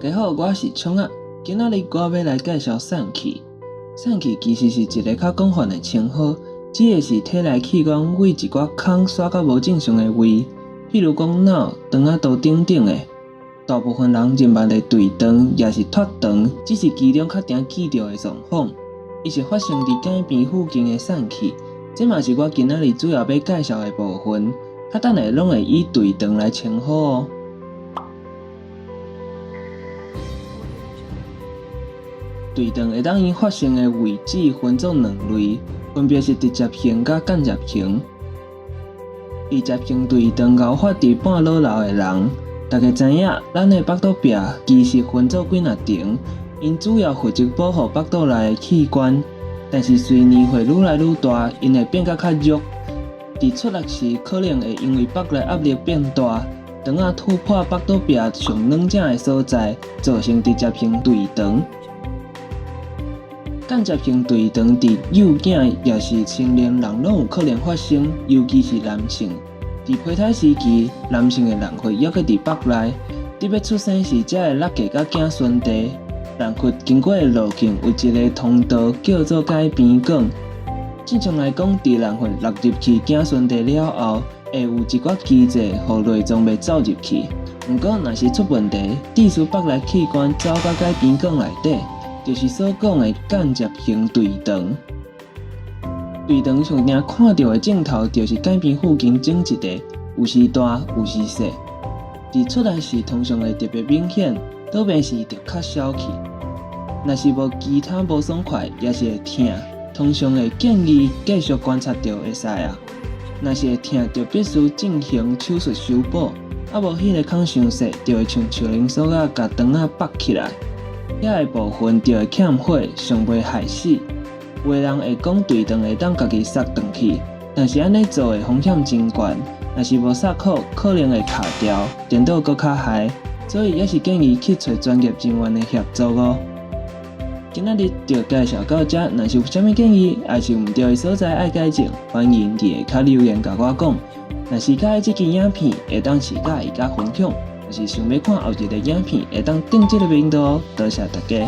家好，我是聰仔。今仔日我欲來介紹疝氣。疝氣其實是一个較廣泛的稱呼，指的是體內器官為一寡孔徙甲無正常的位，譬如講腦、腸仔道等等的。大部分人認捌的墜腸，抑是脫腸，只是其中較常見著的狀況。伊是發生佇改邊附近的疝氣，這嘛是我今仔日主要欲介紹的部分。較等下攏會以墜腸來稱呼哦。墜腸會當依發生的位置分做兩類，分別是直接型佮間接型。直接型墜腸𠢕發佇半老老的人，大家知影，咱的腹肚壁其實分做幾若層，𪜶主要負責保護腹肚內的器官。但是隨年歲愈來愈大，𪜶會變甲較弱。佇出力時，可能會因為腹內壓力變大，腸仔突破腹肚壁上軟正的所在，造成直接型墜腸。間接型墜腸佇幼囝抑是成年人攏有可能發生，尤其是男性。佇胚胎時期，男性的卵核猶閣佇腹內，佇欲出生時才會落降到子孫地。卵核經過的路徑有一个通道叫做改邊管。正常來講，佇卵核落入去子孫地了後，會有一寡機制，予內臟袂走入去。毋過，若是出問題，致使腹內器官走到改邊管內底，就是所講的間接型墜腸。墜腸上定看著的症頭，就是改邊附近腫一塊，有時大，有時細。佇出來時通常會特別明顯，倒病時就較少去。若是無其他無爽快，抑是會疼，通常會建議繼續觀察就會使啊。若是會疼，就必須進行手術修補。啊無彼个孔傷細，就會像樹奶索仔共腸仔縛起來，遐个部分就會欠血，上袂害死。有的人會講墜腸會當家己塞轉去，但是按呢做的風險真懸，若是無塞好，可能會卡牢，顛倒閣較害，所以猶是建議去揣專業人員的協助哦。今仔日就介紹到遮，若是有啥物建議，抑是毋對的所在愛改進，歡迎佇下跤留言共我講。若是佮意這支影片，會當飼佮意佮分享；若是想欲看後一个影片，會當訂這个頻道哦。多謝大家。